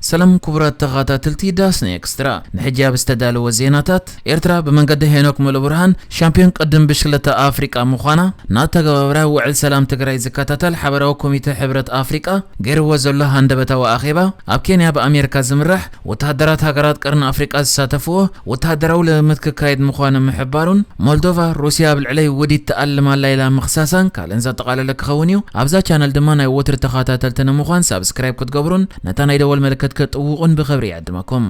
ሰላም ክቡራት ተኸታተልቲ ዳስና ኤክስትራ፣ ንሕጂ ኣብ ዝተዳለወ ዜናታት፣ ኤርትራ ብመንገዲ ሄኖክ ሙሉብርሃን ሻምፒዮን ቅድም ብሽክለታ ኣፍሪቃ ምዃና፣ እናተገባበረ ውዕል ሰላም ትግራይ ዝከታተል ሓበራዊ ኮሚተ ሕብረት ኣፍሪቃ ገይርዎ ዘሎ ሃንደበታዊ ኣኼባ፣ ኣብ ኬንያ ብኣሜሪካ ዝምራሕ ወተሃደራት ሃገራት ቀርኒ ኣፍሪቃ ዝሳተፍዎ ወተሃደራዊ ልምምድ ክካየድ ምዃኑ ምሕባሩን፣ ሞልዶቫ ሩስያ ኣብ ልዕለይ ውዲት ትኣልም ኣላ ኢላ ምኽሳሳን ካልእን ዘጠቓለለ ክኸውን እዩ። ኣብዛ ቻነል ድማ ናይ ወትሪ ተኸታተልቲ ንምዃን ሳብስክራይብ ክትገብሩን ነታ ናይ ደወል ምልክት ክትጥውቑን ብኽብሪ ይዕድመኩም።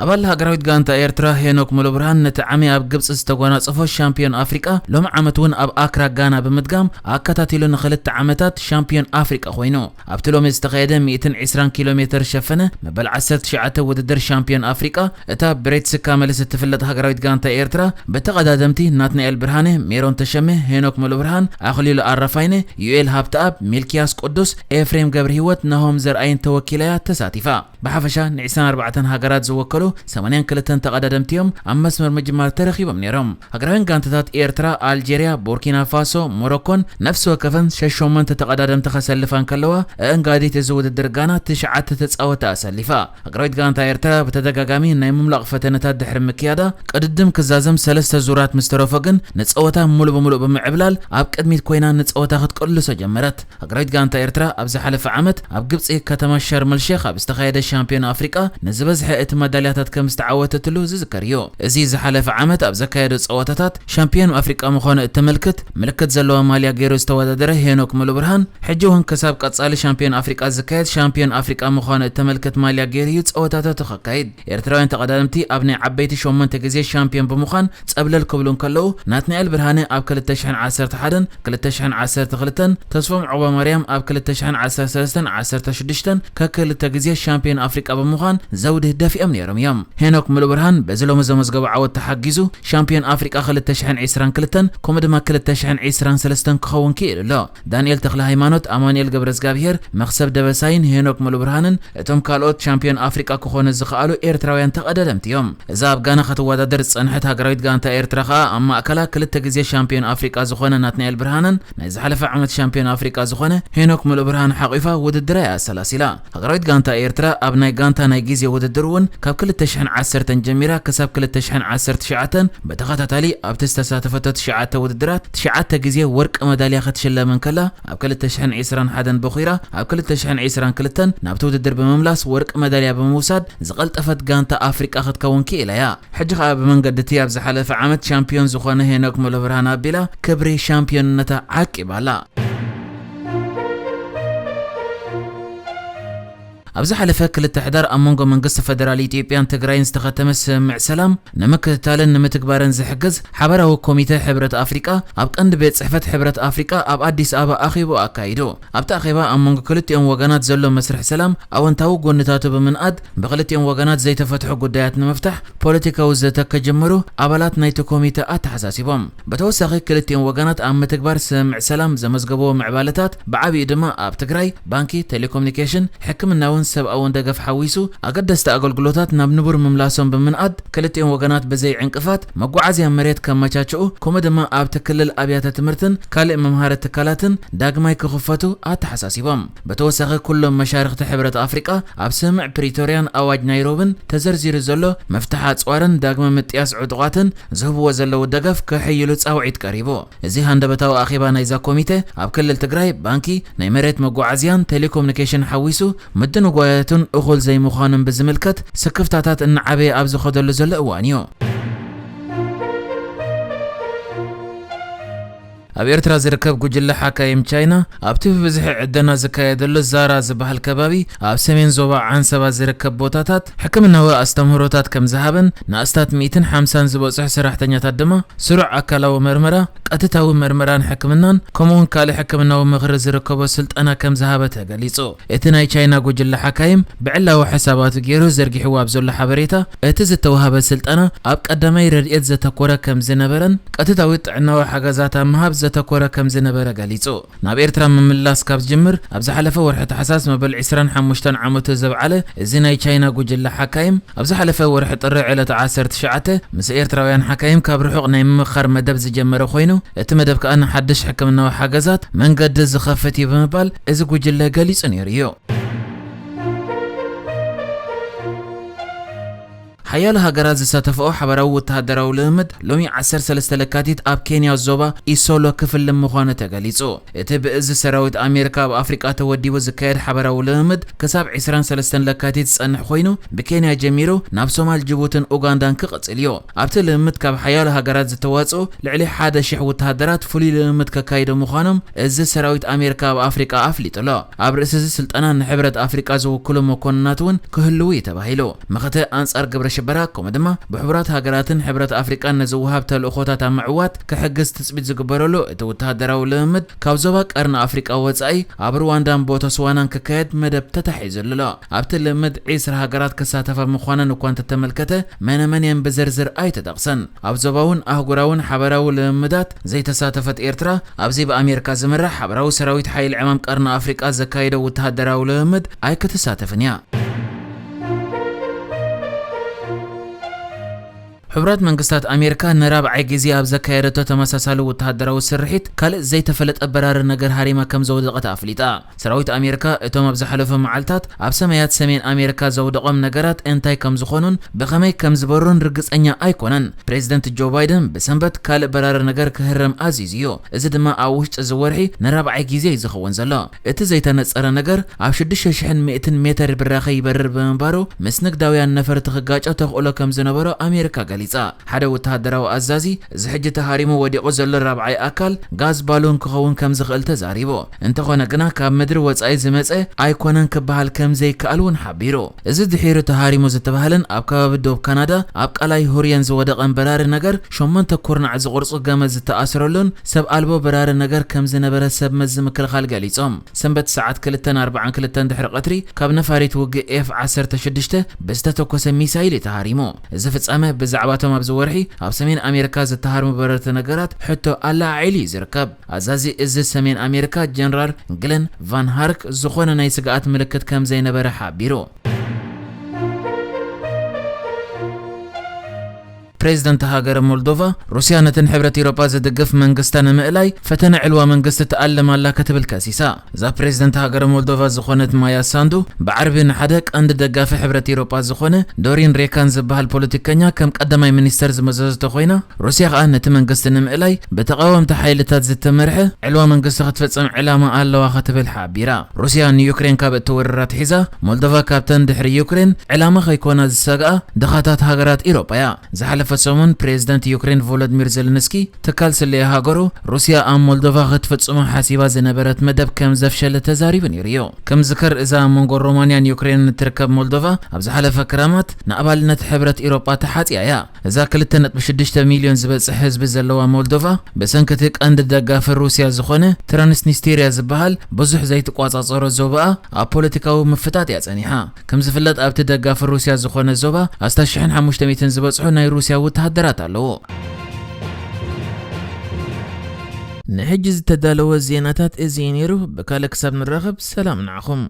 ኣባል ሃገራዊት ጋንታ ኤርትራ ሄኖክ ሙሉብርሃን ነቲ ዓሚ ኣብ ግብጺ ዝተጓናጸፎ ሻምፒዮን ኣፍሪቃ ሎም ዓመት እውን ኣብ ኣክራ ጋና ብምድጋም ኣከታቲሉ ንኽልተ ዓመታት ሻምፒዮን ኣፍሪቃ ኮይኑ። ኣብቲ ሎሚ ዝተኻየደ ሚእትን ዕስራን ኪሎ ሜተር ሸፈነ መበል ዓሰርተ ትሽዓተ ውድድር ሻምፒዮን ኣፍሪቃ፣ እታ ብሬትስካ መልስ እትፍለጥ ሃገራዊት ጋንታ ኤርትራ፣ ብተቐዳደምቲ ናትናኤል ብርሃነ፣ ሜሮን ተሸመ፣ ሄኖክ ሙሉብርሃን፣ ኣኽሊሉ ኣረፋይነ፣ ዩኤል ሃብተኣብ፣ ሚልኪያስ ቅዱስ፣ ኤፍሬም ገብረሂወት፣ ናሆም ዘርኣይን ተወኪላያ ተሳቲፋ። ብሓፈሻ ንዕስራን ኣርባዕተን ሃገራት ዝወከሉ ሰማንያን ክልተን ተቐዳደምቲ እዮም ኣብ መስመር ምጅማር ተረኺቦም ነይሮም። ሃገራውያን ጋንታታት ኤርትራ፣ ኣልጀርያ፣ ቡርኪና ፋሶ፣ ሞሮኮን ነፍሲ ወከፈን ሸሸሞንተ ተቐዳደምቲ ከሰልፋ እንከለዋ፣ ኣእንጋዲት እዚ ውድድር ጋና ትሽዓተ ተጻወቲ ኣሰሊፋ። ሃገራዊት ጋንታ ኤርትራ ብተደጋጋሚ ናይ ምምላቕ ፈተነታት ድሕሪ ምክያዳ፣ ቅድድም ክዛዘም ሰለስተ ዙራት ምስ ተረፎ ግን ንጸወታ ሙሉ ብሙሉእ ብምዕብላል ኣብ ቅድሚት ኮይና ንጸወታ ክትቅልሶ ጀመረት። ሃገራዊት ጋንታ ኤርትራ ኣብ ዝሓለፈ ዓመት ኣብ ግብጺ ከተማ ሸርመል ሼኽ ኣብ ዝተኻየደ ሻምፒዮን ኣፍሪቃ ንዝበዝሐ እቲ መዳልያታት ከም ዝተዓወተትሉ ዝዝከር እዩ። እዚ ዝሓለፈ ዓመት ኣብ ዘካየዶ ጸወታታት ሻምፒዮን ኣፍሪቃ ምዃኑ እተመልክት ምልክት ዘለዋ ማልያ ገይሩ ዝተወዳደረ ሄኖክ ሙሉብርሃን፣ ሕጂ እውን ክሳብ ቀጻሊ ሻምፒዮን ኣፍሪቃ ዝካየድ ሻምፒዮን ኣፍሪቃ ምዃኑ እተመልክት ማልያ ገይሩ እዩ ጸወታታቱ ከካይድ። ኤርትራውያን ተቐዳደምቲ ኣብ ናይ ዓበይቲ ሸሞንተ ግዜ ሻምፒዮን ብምዃን ጸብለል ክብሉ እንከለዉ፣ ናትናኤል ብርሃነ ኣብ ክልተ ሽሕን ዓሰርተ ሓደን ክልተ ሽሕን ዓሰርተ ክልተን፣ ተስፎም ዑቕባማርያም ኣብ ክልተ ሽሕን ዓሰርተ ሰለስተን ዓሰርተ ሽዱሽተን ከክልተ ግዜ ሻምፒዮን ኣፍሪቃ ብምዃን ዘውዲ ደፊኦም ነይሮም እዮም። ሄኖክ ሙሉብርሃን በዚ ሎሚ ዘመዝገቦ ዓወት ተሓጊዙ ሻምፒዮን ኣፍሪቃ ክልተ ሽሕን ዕስራን ክልተን ከምኡ ድማ ክልተ ሽሕን ዕስራን ሰለስተን ክኸውን ክኢሉ ኣሎ። ዳንኤል ተኽለ ሃይማኖት፣ ኣማኑኤል ገብረዝጋብሄር፣ መኽሰብ ደበሳይን ሄኖክ ሙሉብርሃንን እቶም ካልኦት ሻምፒዮን ኣፍሪቃ ክኾኑ ዝኸኣሉ ኤርትራውያን ተቐዳደምቲ እዮም። እዛ ኣብ ጋና ክትወዳደር ዝጸንሐት ሃገራዊት ጋንታ ኤርትራ ከኣ ኣብ ማእከላ ክልተ ግዜ ሻምፒዮን ኣፍሪቃ ዝኾነ ናትናኤል ብርሃነን ናይ ዝሓለፈ ዓመት ሻምፒዮን ኣፍሪቃ ዝኾነ ሄኖክ ሙሉብርሃን ሓቒፋ ውድድራ እያ ኣሰላሲላ። ሃገራዊት ጋንታ ኤርትራ ኣብ ናይ ጋንታ ናይ ግዜ ውድድር እውን ካብ ክልተ ሽሕን ዓሰርተን ጀሚራ ክሳብ ክልተ ሽሕን ዓሰርተ ትሽዓተን ብተኸታታሊ ኣብቲ ዝተሳተፈቶ ትሽዓተ ውድድራት ትሽዓተ ግዜ ወርቂ መዳልያ ክትሽለም እንከላ፣ ኣብ ክልተ ሽሕን ዕስራን ሓደን በኺራ ኣብ ክልተ ሽሕን ዕስራን ክልተን ናብቲ ውድድር ብምምላስ ወርቂ መዳልያ ብምውሳድ ዝቐልጠፈት ጋንታ ኣፍሪቃ ክትከውን ክኢላ እያ። ሕጂ ኸኣ ብመንገዲ እቲ ኣብ ዝሓለፈ ዓመት ሻምፒዮን ዝኾነ ሄኖክ ሙሉብርሃን ኣቢላ ክብሪ ሻምፒዮንነታ ዓቂባ ኣላ። ኣብ ዝሓለፈ ክልተ ሕዳር ኣብ መንጎ መንግስቲ ፈደራል ኢትዮጵያን ትግራይን ዝተኸተመ ስምምዕ ሰላም ንምክትታልን ንምትግባርን ዝሕግዝ ሓበራዊ ኮሚተ ሕብረት ኣፍሪቃ ኣብ ቀንዲ ቤት ጽሕፈት ሕብረት ኣፍሪቃ ኣብ ኣዲስ ኣበባ ኣኼባ ኣካይዱ። ኣብቲ ኣኼባ ኣብ መንጎ ክልቲኦም ወገናት ዘሎ መስርሕ ሰላም ኣወንታዊ ጎንታቱ ብምንኣድ ብክልቲኦም ወገናት ዘይተፈትሑ ጉዳያት ንምፍታሕ ፖለቲካዊ ዘተ ከጀመሩ ኣባላት ናይቲ ኮሚተ ኣተሓሳሲቦም። ብተወሳኺ ክልቲኦም ወገናት ኣብ ምትግባር ስምምዕ ሰላም ዘመዝገበዎ ምዕባለታት ብዓቢኡ ድማ ኣብ ትግራይ ባንኪ፣ ቴሌኮሙኒኬሽን፣ ሕክምናውን ሰብኣውን ደገፍ ሓዊሱ ኣገደስቲ ኣገልግሎታት ናብ ንቡር ምምላሶም ብምንኣድ ክልቲኦም ወገናት ብዘይ ዕንቅፋት መጓዓዝያ መሬት ከመቻችኡ ከምኡ ድማ ኣብቲ ክልል ኣብያተ ትምህርትን ካልእ መምሃሪ ትካላትን ዳግማይ ክኽፈቱ ኣተሓሳሲቦም። ብተወሳኺ ኩሎም መሻርኽቲ ሕብረት ኣፍሪቃ ኣብ ስምምዕ ፕሪቶርያን ኣዋጅ ናይሮብን ተዘርዚሩ ዘሎ ምፍታሕ ኣጽዋርን ዳግመ ምጥያስ ዕጡቓትን ዝህብዎ ዘለዉ ደገፍ ከሐይሉ ጻውዒት ቀሪቡ። እዚ ሃንደበታዊ ኣኼባ ናይዛ ኮሚተ ኣብ ክልል ትግራይ ባንኪ፣ ናይ መሬት መጓዓዝያን ቴሌኮሙኒኬሽን ሓዊሱ ምድንጓያቱን እኹል ዘይምዃኑን ብዝምልከት ስክፍታታት እናዓበየ ኣብ ዝኸደሉ ዘሎ እዋን እዩ። ኣብ ኤርትራ ዝርከብ ጉጅለ ሓካይም ቻይና ኣብቲ ብብዝሒ ዕደና ዝካየደሉ ዛራ ዝበሃል ከባቢ ኣብ ሰሜን ዞባ ዓንሰባ ዝርከብ ቦታታት ሕክምናዊ ኣስተምህሮታት ከም ዝሃበን ንኣስታት ሚእትን ሓምሳን ዝበጽሑ ሰራሕተኛታት ድማ ስሩዕ ኣካላዊ መርመራ፣ ቀጥታዊ መርመራን ሕክምናን ከምኡውን ካልእ ሕክምናዊ ምኽሪ ዝርከቦ ስልጠና ከም ዝሃበ ተገሊጹ። እቲ ናይ ቻይና ጉጅለ ሓካይም ብዕላዊ ሕሳባቱ ገይሩ ዘርጊሕዎ ኣብ ዘሎ ሓበሬታ፣ እቲ ዝተዋህበ ስልጠና ኣብ ቀዳማይ ረድኤት ዘተኮረ ከም ዝነበረን ቀጥታዊ ጥዕናዊ ሓገዛት ኣብ ምሃብ ዘተኮረ ከም ዝነበረ ገሊጹ። ናብ ኤርትራ ምምላስ ካብ ዝጅምር ኣብ ዝሓለፈ ወርሒ ታሕሳስ መበል ዕስራን ሓሙሽተን ዓመቱ ዘብዓለ እዚ ናይ ቻይና ጉጅለ ሓካይም፣ ኣብ ዝሓለፈ ወርሒ ጥሪ ዕለት ዓሰርተ ትሽዓተ ምስ ኤርትራውያን ሓካይም ካብ ርሑቕ ናይ ምምኽኻር መደብ ዝጀመረ ኮይኑ፣ እቲ መደብ ከኣ ንሓድሽ ሕክምናዊ ሓገዛት መንገዲ ዝኸፍት እዩ ብምባል እዚ ጉጅለ ገሊጹ ነይሩ እዩ። ሓያሎ ሃገራት ዝሳተፈኦ ሓበራዊ ወተሃደራዊ ልምምድ ሎሚ ዓሰርተ ሰለስተ ለካቲት ኣብ ኬንያ ዞባ ኢሶሎ ክፍልም ምዃኑ ተገሊጹ። እቲ ብእዝ ሰራዊት ኣሜሪካ ኣብ ኣፍሪቃ ተወዲቡ ዝካየድ ሓበራዊ ልምምድ ክሳብ ዕስራን ሰለስተን ለካቲት ዝጸንሕ ኮይኑ፣ ብኬንያ ጀሚሩ ናብ ሶማል፣ ጅቡትን ኡጋንዳን ክቕጽል እዩ። ኣብቲ ልምምድ ካብ ሓያሎ ሃገራት ዝተዋጽኡ ልዕሊ ሓደ ሺሕ ወተሃደራት ፍሉይ ልምምድ ከካይዱ ምዃኖም እዚ ሰራዊት ኣሜሪካ ኣብ ኣፍሪቃ ኣፍሊጡ ኣሎ። ኣብ ርእሲ እዚ ስልጠና ንሕብረት ኣፍሪቃ ዝውክሉ መኮንናት እውን ክህልዉ እዩ ተባሂሉ። መኸተ ኣንጻር ግብረ ሽበራ፣ ከምኡ ድማ ብሕቡራት ሃገራትን ሕብረት ኣፍሪቃን ንዝወሃብ ተልእኾታት ኣብ ምዕዋት ክሕግዝ ትጽቢት ዝግበረሉ እቲ ወተሃደራዊ ልምምድ፣ ካብ ዞባ ቀርኒ ኣፍሪቃ ወጻኢ ኣብ ሩዋንዳን ቦተስዋናን ክካየድ መደብ ተታሒዙ ኣሎ። ኣብቲ ልምምድ ዒስራ ሃገራት ክሳተፋ ምዃነን እኳ እንተተመልከተ፣ መነመን እየን ብዝርዝር ኣይተጠቕሰን። ኣብ ዞባውን ኣህጉራውን ሓበራዊ ልምምዳት ዘይተሳተፈት ኤርትራ፣ ኣብዚ ብኣሜሪካ ዝምራሕ ሓበራዊ ሰራዊት ሓይሊ ዕማም ቀርኒ ኣፍሪቃ ዘካየዶ ወተሃደራዊ ልምምድ ኣይክትሳተፍን እያ። ሕቡራት መንግስታት ኣሜሪካ ንራብዓይ ግዜ ኣብ ዘካየደቶ ተመሳሳሊ ወተሃደራዊ ስርሒት፣ ካልእ ዘይተፈለጠ በራሪ ነገር ሃሪማ ከም ዘውደቐት ኣፍሊጣ። ሰራዊት ኣሜሪካ እቶም ኣብ ዝሓለፈ መዓልታት ኣብ ሰማያት ሰሜን ኣሜሪካ ዘውደቖም ነገራት እንታይ ከም ዝኾኑን ብኸመይ ከም ዝበሩን ርግጸኛ ኣይኮነን። ፕሬዚደንት ጆ ባይደን ብሰንበት ካልእ በራሪ ነገር ክህረም ኣዚዙ እዩ። እዚ ድማ ኣብ ውሽጢ እዚ ወርሒ ንራብዓይ ግዜ እዩ ዝኸውን ዘሎ። እቲ ዘይተነጸረ ነገር ኣብ ሽዱሽተ ሽሕን ሚእትን ሜተር ብራኸ ይበርር ብምንባሩ፣ ምስ ንግዳውያን ነፈርቲ ክጋጨ ተኽእሎ ከም ዝነበሮ ኣሜሪካ ገሊጻ። ሓደ ወተሃደራዊ ኣዛዚ፣ እዚ ሕጂ ተሃሪሙ ወዲቑ ዘሎ ራብዓይ ኣካል ጋዝ ባሉን ክኸውን ከም ዝኽእል ተዛሪቡ። እንተኾነ ግና፣ ካብ ምድሪ ወጻኢ ዝመጸ ኣይኮነን ክበሃል ከም ዘይከኣል እውን ሓቢሩ። እዚ ድሒሩ ተሃሪሙ ዝተባህለን ኣብ ከባቢ ዶብ ካናዳ ኣብ ቀላይ ሁርየን ዝወደቐን በራሪ ነገር፣ ሸሞንተ ኩርናዕ ዝቕርጹ ገመድ ዝተኣስረሉን ሰብ ኣልቦ በራሪ ነገር ከም ዝነበረ ሰብ መዚ ምክልኻል ገሊጾም። ሰንበት ሰዓት ክልተን ኣርባዓን ክልተን ድሕሪ ቀትሪ ካብ ነፋሪት ውግእ ኤፍ ዓሰርተ ሽዱሽተ ብዝተተኮሰ ሚሳይል እዩ ተሃሪሙ። እዚ ፍጻመ ብዛዕባቶም ኣብዚ ወርሒ ኣብ ሰሜን ኣሜሪካ ዝተሃርሙ በረርቲ ነገራት ሕቶ ኣለዓዒሉ እዩ ዝርከብ። ኣዛዚ እዚ ሰሜን ኣሜሪካ ጀነራል ግለን ቫን ሃርክ ዝኾነ ናይ ስግኣት ምልክት ከም ዘይነበረ ሓቢሩ። ፕሬዚደንት ሃገረ ሞልዶቫ፣ ሩስያ ነቲ ንሕብረት ኤውሮጳ ዝድግፍ መንግስታ ንምእላይ ፈተነ ዕልዋ መንግስቲ ትኣልም ኣላ ክትብል ከሲሳ። እዛ ፕሬዚደንት ሃገረ ሞልዶቫ ዝኾነት ማያ ሳንዱ፣ ብዓርቢ ንሓደ ቀንዲ ደጋፊ ሕብረት ኤውሮጳ ዝኾነ ዶሪን ሬካን ዝበሃል ፖለቲከኛ ከም ቀዳማይ ሚኒስተር ዝመዘዘቶ ኮይና፣ ሩስያ ከኣ ነቲ መንግስቲ ንምእላይ ብተቓወምቲ ሓይልታት ዝተመርሐ ዕልዋ መንግስቲ ክትፍጽም ዕላማ ኣለዋ ክትብል ሓቢራ። ሩስያ ንዩክሬን ካብ እትወርር ኣትሒዛ፣ ሞልዶቫ ካብተን ድሕሪ ዩክሬን ዕላማ ከይኮና ዝሰግኣ ድኻታት ሃገራት ኤውሮጳ እያ። ዝሓለፈ ሰሙን ፕሬዚደንት ዩክሬን ቮሎዲሚር ዜለንስኪ፣ ትካል ስለያ ሃገሩ ሩስያ ኣብ ሞልዶቫ ክትፍጽሞ ሓሲባ ዝነበረት መደብ ከም ዘፍሸለ ተዛሪቡ ነይሩ እዩ። ከም ዝከር፣ እዛ ኣብ መንጎ ሮማንያን ዩክሬንን እትርከብ ሞልዶቫ፣ ኣብ ዝሓለፈ ክረማት ንኣባልነት ሕብረት ኤውሮጳ ተሓጽያ እያ። እዛ ክልተ ነጥቢ ሽዱሽተ ሚልዮን ዝበጽሕ ህዝቢ ዘለዋ ሞልዶቫ፣ ብሰንኪ እቲ ቀንዲ ደጋፊ ሩስያ ዝኾነ ትራንስኒስትሪያ ዝበሃል ብዙሕ ዘይትቆጻጸሮ ዞባኣ፣ ኣብ ፖለቲካዊ ምፍጣጥ እያ ጸኒሓ። ከም ዝፍለጥ፣ ኣብቲ ደጋፊ ሩስያ ዝኾነ ዞባ ኣስታት ሽሕን ሓሙሽተ ሚእትን ዝበጽሑ ናይ ሩስያ ወተሃደራት ኣለዉ። ንሕጂ ዝተዳለወ ዜናታት እዚ እዩ ነይሩ። ብካልእ ክሳብ ንራኸብ፣ ሰላም ንዓኹም።